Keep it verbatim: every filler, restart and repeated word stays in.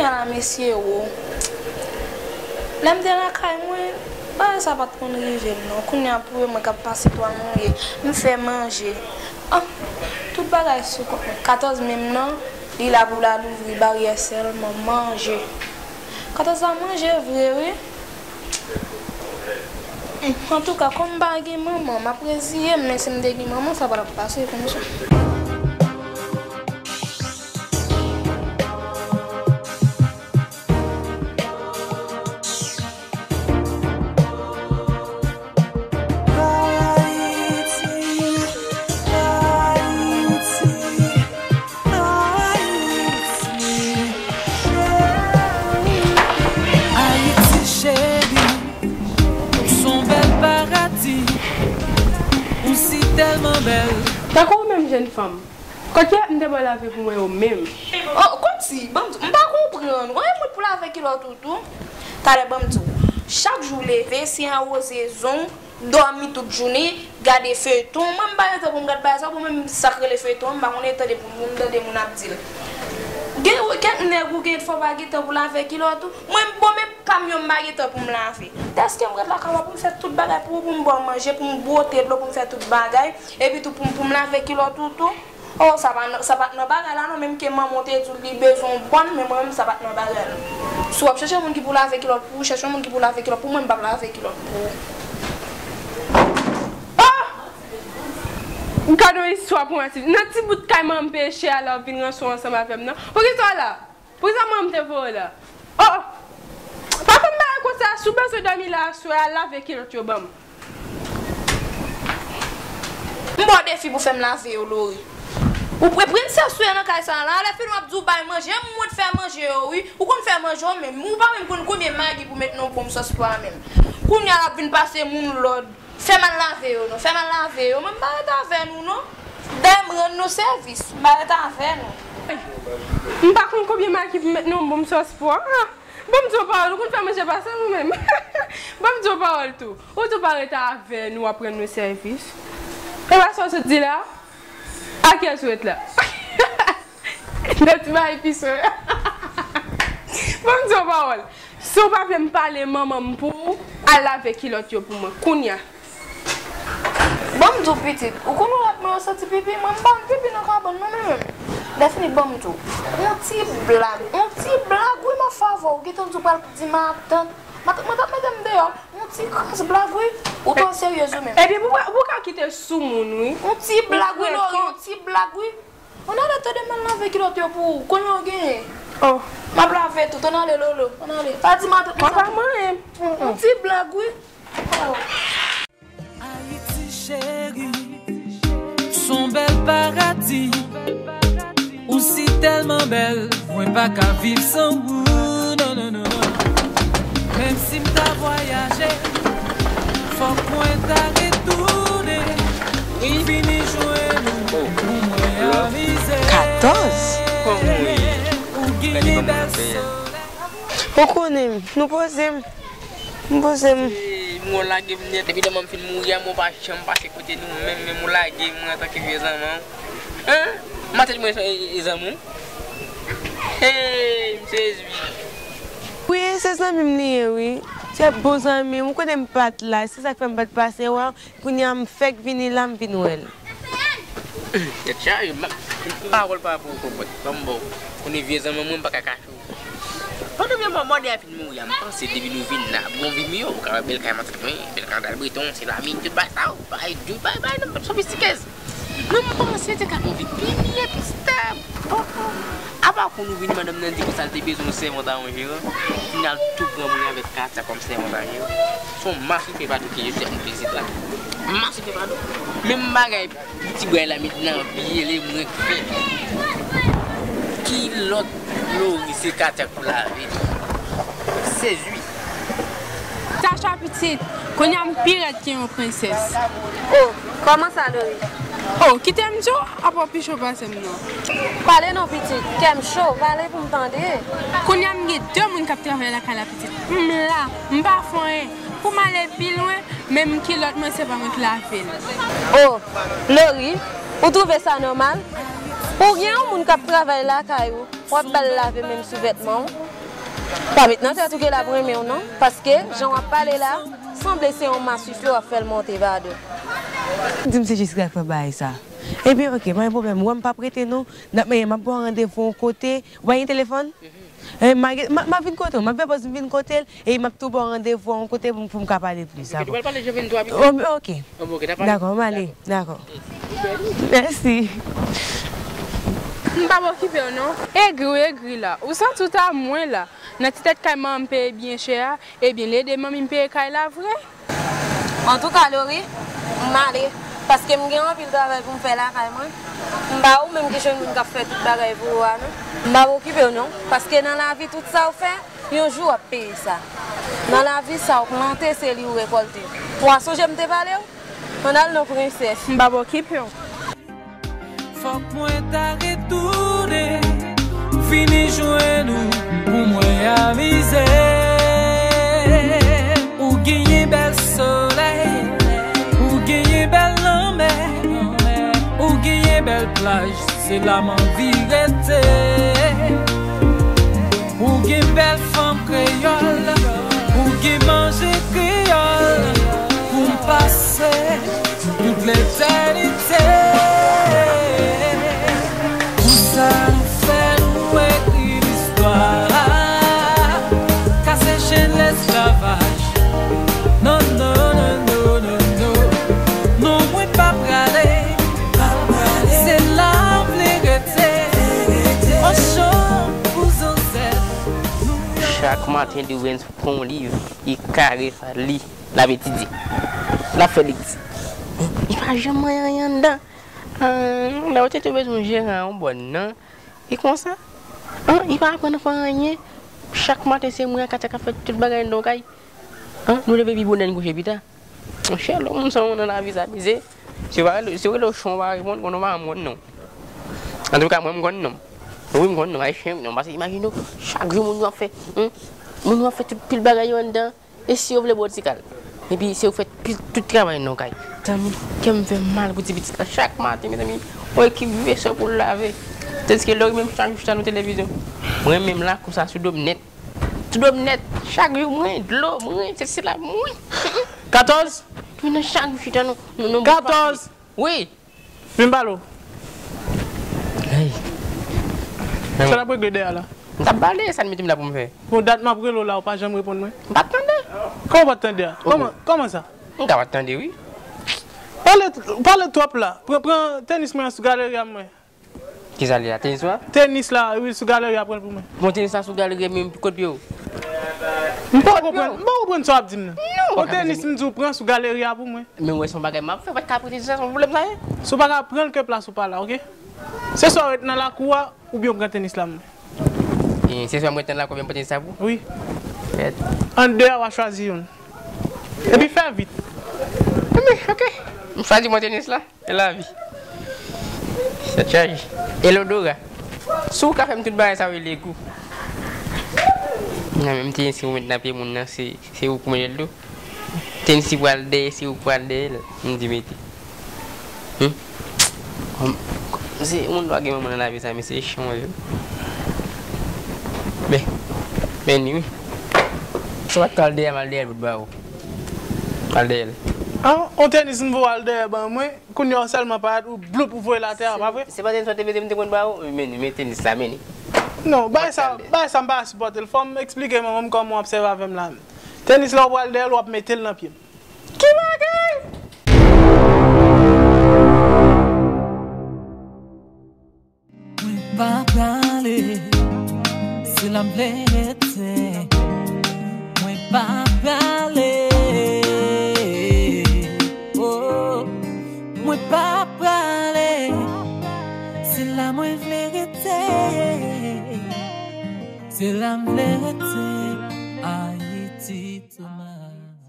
Ah, mesye wo. Lè m te lakay mwen, bagay sa pa t konn rive m non. Kounye a pou mwen k ap pase twal mouye, m fè manje. Ah, tout bagay sou kont mwen. Katòz me m nan, li la pou l al ouvri baryè sèlman, manje. Katòz la manje vre wi. Antouka, kòm m pa gen manman, m ap reziye m, men si m te gen manman, sa pa t ap pase konsa. Ayiti cheri, ou s on bèl paradi, ou si tèlman bèl. Tankou ou menm jèn fanm, kote m te ba w lave pou mwen yo menm? Oh, kòmsi, ban m di w, m pa konprann. Ou gen moun pou lave kilòt ou tou? Talè ban m di w, chak jou w leve, se awoze zong, dòmi tout jounen, gade feyton. Mwen, m pa gen tan pou m gad bagay sa, pou mwen, sa k rele feyton an, m pa konn tande pou m tande moun ap di l. Gen kèk nèg ou gen fò pa gen tan pou lave kilòt ou. Mwen, bon, men pa m yo, m pa gen tan pou m lave. Dèske m ret la kaba pou m fè tout bagay pou ou, pou m ba w manje, pou m bwote dlo, pou m fè tout bagay, epi tou pou m, pou m lave kilòt ou tou. Oh, sa pa nan, sa pa t nan bagay la non, menm ke manman w te di w li bezwen yon bòn, men mwen menm sa pa t nan bagay la. Si w ap chèche moun ki pou lave kilòt pou ou, chèche yon moun ki pou lave kilòt pou mwen, m p ap lave kilòt pou ou. Oh! M ka gen yon istwa pou mwen, ti, nan ti bout kay manman m peche a la, w vin ranse w ansanm avè m nan. Poukisa w la? Poukisa manman m te voye w la? Oh! Pa fè m bagay konsa, si w bezwen dòmi la aswè a, lave kilòt yo ban m. M ba w defi pou fè m lave yo, Lori. Ou pre-, prensès ou ye nan kay sa a la. Lè fini w ap di w bay manje, e mwen k fè manje yo, wi. Ou konn fè manje w menm. Ou pa menm konn konbyen magi pou met nan yon bon sòs pwa menm. Kounye a l ap vin pase moun lòd. Fè m al lave yo non. Fè m al lave yo. Mwen m pa ret avè nou non. Dayè m rann nou sèvis. M pa ret avè nou. M pa konn konbyen magi pou met nan yon bon sòs pwa. Ah! Ban m di w pawòl, ou konn fè manje pase m ou menm? Ban m di w pawòl tou. Ou tou pa ret avè nou, w ap rann nou sèvis. E pa sa w sot di la? A kiyès ou ret la? Nan ti bagay pis ou ye. Ban m di w pawòl. Si w pa vle m pale manman m pou ou, al lave kilòt yo pou mwen, kounye a. Ban m di w pitit, ou konn ou rat mwen yo santi pipi, mwen m pa pipi nan kabann non mwen menm. Lè fini ban m di w, yon ti blag, yon ti blag wi m ap fè avè w, ou gentan di w pral di matant, matant mwen t ap mete m deyò, yon ti kras blag wi, ou twò seryez ou menm. Ebyen pou, pou ka kite sou moun wi. Yon ti blag wi Lori, yon ti blag wi. Ann ale tande m al lave kilòt yo pou ou, konbyen w genyen? Oh. M ap lave tout, ann ale Lolo, ann ale. Pa di matant mwen sa. Mwen pa manyen. Yon ti blag wi. Oh. Ayiti cheri, s on bèl paradi. Ou si tèlman bèl, mwen pa ka viv san ou. Non, non, non, non. Menm si m ta vwayaje, fòk mwen ta retounen. Vini jwenn ou pou mwen amize. Katòz. Ou gen bèl solèy. Ou konnen m, nou poze m. M poze m. Ey, mwen w lage m nèt. Depi manman m fin mouri a, mwen pa janm pase kote nou menm, menm ou lage mwen antanke vye zanmi w. Hein? Matant mwen se, e, e zanmi w? Hey, m sezi. Wi, se zanmi m li ye, wi. Se bon zanmi m, ou konnen m pa t la, se sa k fè m pa t pase wè w. Kounye a m fèk vini la, m vin wè l. Tèt chaje, m, m pawòl pa pou ou konprann. Ban m ba w. Konnen vye zanmi mwen, m pa ka kache w. Pandan vye manman w a fin mouri a, m panse depi nou vin la, gon vi miyò, ou ka wè bèl kay matant mwen, bèl kay matant Breton, se lamin, tout bagay sa yo, bagay dou, bagay, bagay nan sofistikez. Mwen, m panse te ka gon vi pi byen, pi stab. Oh, oh. Apa kou nou vini, madanm nan di konsa l te bezwen yon sèvant a yon jeran. Kounye a l tou pran mwen avèk Katia kòm sèvant a jeran. Se yon masifè pa tou ki jete a nou pitit la. Masifè pa tou. Menm bagay, ti bway la met nan pye li, mwen k fè. Kilòt Lori se Katia k pou lave li. Sezi. Tacha pitit, kounye a m pi rèd ke yon prensès. Oh, kòman sa, Lori? Oh, kite m di w, apa w pi cho pase m non. Pale non pitit, kè m cho, pale pou m tande. Kounye a m gen de moun k ap travay lakay la pitit. M la, m pa fè anyen. Pou m ale pi lwen, menm kilòt mwen se pa mwen k lave l. Oh, Lori, ou twouve sa nòmal? Ou gen yon moun k ap travay lakay ou, w ap ba l lave menm souvètman w? Pa met nan tèt ou ke l ap renmen w non, paske jan w ap pale la, sanble se yon maswife w ap fè l monte vado. Di m se Jessica k fè bagay sa. Ebyen, oke, pa gen pwoblèm. Wè m p ap rete non. N ap, m ap ba w randevou yon kote. Ou pa gen telefòn? Eh, m a, m a, m a vin kote w. M ap fè pòz m vin kote l. E m ap tou ba w randevou yon kote pou m, pou m ka pale plis. Oke, ou pral pale je vin twa minit. Oh, oke. Oh, oke, n ap pale. Dakò, m ale. Dakò. Mèsi. M p ap okipe w non. Egri w egri la. Ou santi w ta mwen la. Nan ti tèt kay manman m peye byen chè a, ebyen l ede manmi m peye kay la vre. Antouka, Lori, m ale, paske m gen anpil travay pou m fè lakay mwen. M pa ou menm ki jwenn moun k ap fè tout bagay pou ou a, non. M p ap okipe w, non, paske nan lavi, tout sa w fè, yon jou w ap peye sa. Nan lavi, sa w plante, se li w rekòlte. Ou a sonje m te pale w? Ann al non, prensès. M p ap okipe w. Fòk mwen ta retounen, vini jwenn ou pou mwen amize. Ou genyen bèl solèy, ou genyen bèl lanmè, ou genyen bèl plaj, se la m anvi rete. Ou gen bèl fanm kreyòl, ou gen manje kreyòl pou m pase tout letènite. Pou sa nou fè nou ekri listwa, kase chenn lesklavaj. Non, non, non, non, non, non. Non, mwen pa prale. Se la m vle rete. Ochan pou zanzèt. Chak maten, Dewens pran yon liv, li kare sa, li, l ap etidye. L ap fè lekti. Li pa janm manyen anyen anndan. Ah, lè w te tou bezwen jeran yon bòn nan, e konsa? Ah, li pa aprann fè anyen. Chak maten, se mwen ak Katya k ap fè tout bagay anndan yon kay. Ah, nou leve pi bonè, n kouche pi ta. Monchè, lè yon moun sa nan lavi sa, mizè. Si w pa rele, si w rele w Chon, w pa reponn, konnen w pa konn non. Antouka, mwen, m konn non. Wi, m konn non, Ayisyen, non, paske imajine w, chak jou moun yo ap fè, hmm, moun yo ap fè tout pil bagay yo anndan, e si yo vle bò ti kal. Epi se yo fè pil tout travay nan kay. Zanmi, kè m fè mal pou ti pitit la chak maten, mezanmi. Yon ekip vesè pou l lave. Tandiske Lori menm chak jou chita nan televizyon. Mwen menm la, konsa sou do m nèt. Tout dlo m nèt. Chak jou mwen, dlo mwen, sesi la mwen. Katòz? Mwen nan chak jou chita nou, nou, nou. Katòz? Wi. Vin pale w. Hey. Sa l ap regle dèyè la? M t ap pale, sa l mete m la pou m fè? Bon, dat m ap rele w la, ou pa janm reponn mwen. M pa t tande. Kòman w pa t tande a? Kòman, kòman sa? M ka pa t tande, wi. Pale, pale twòp la. Pran, pran tenis mwen an sou galeri a mwen. Kisa li la? Tenis la? Tenis la, wi, sou galeri a, pran l pou mwen. Bon, tenis la sou galeri a, men kot pye w? M pa konprann, m pa konprann sa w ap di m nan. Non. Bon, tenis, m di w pran sou galeri a pou mwen. Men w wè se yon bagay m ap fè, w pa t ka pran tenis la, se yon pwoblèm sa ye. Si w pa ka pran l, ke plas ou pa la, oke? Se swa w ret nan lakou a, oubyen w pran tenis la, mwen. E, se swa m ret nan lakou a, oubyen m pran tenis la pou? Wi. Fèt. Ant de a, w a chwazi youn. Epi fè vit. Ebyen, oke. M chwazi mwen tenis la. E lavi. Tèt chaje. Elodora. Si w ka fè m tout bagay sa yo, e legou. Nan menm tenis ki ou met nan pye moun nan, se, se ou k mete l tou. Tenis ki pral dèyè, se ou k pral dèyè l. M di mete. Hmm? Kòm, kòm se moun pa gen manman nan lavi sa, men se chan yo. Men, men ni wi. Si w pa t ka al dèyè, m al dèyè l bout ba ou. M al dèyè l. An, on tenis m voye al dèyè ban mwen. Kounye a w sèlman parèt, ou bloup, ou voye l atè a, pa vre? Se pa tenis sa w te mete m te konn ba ou? Men, men tenis la, men li. Non, bagay sa, bagay sa m pa ka sipòte l. Fò m eksplike manman m kòman w ap sèvi avè m la. Tenis la, w pral dèyè l, w ap mete l nan pye m. Ki bagay? Mwen pa prale, se la m vle rete. Mwen pa prale, oh. Mwen pa prale, se la mwen vle rete. Se la m vle rete, Ayiti pou mwen.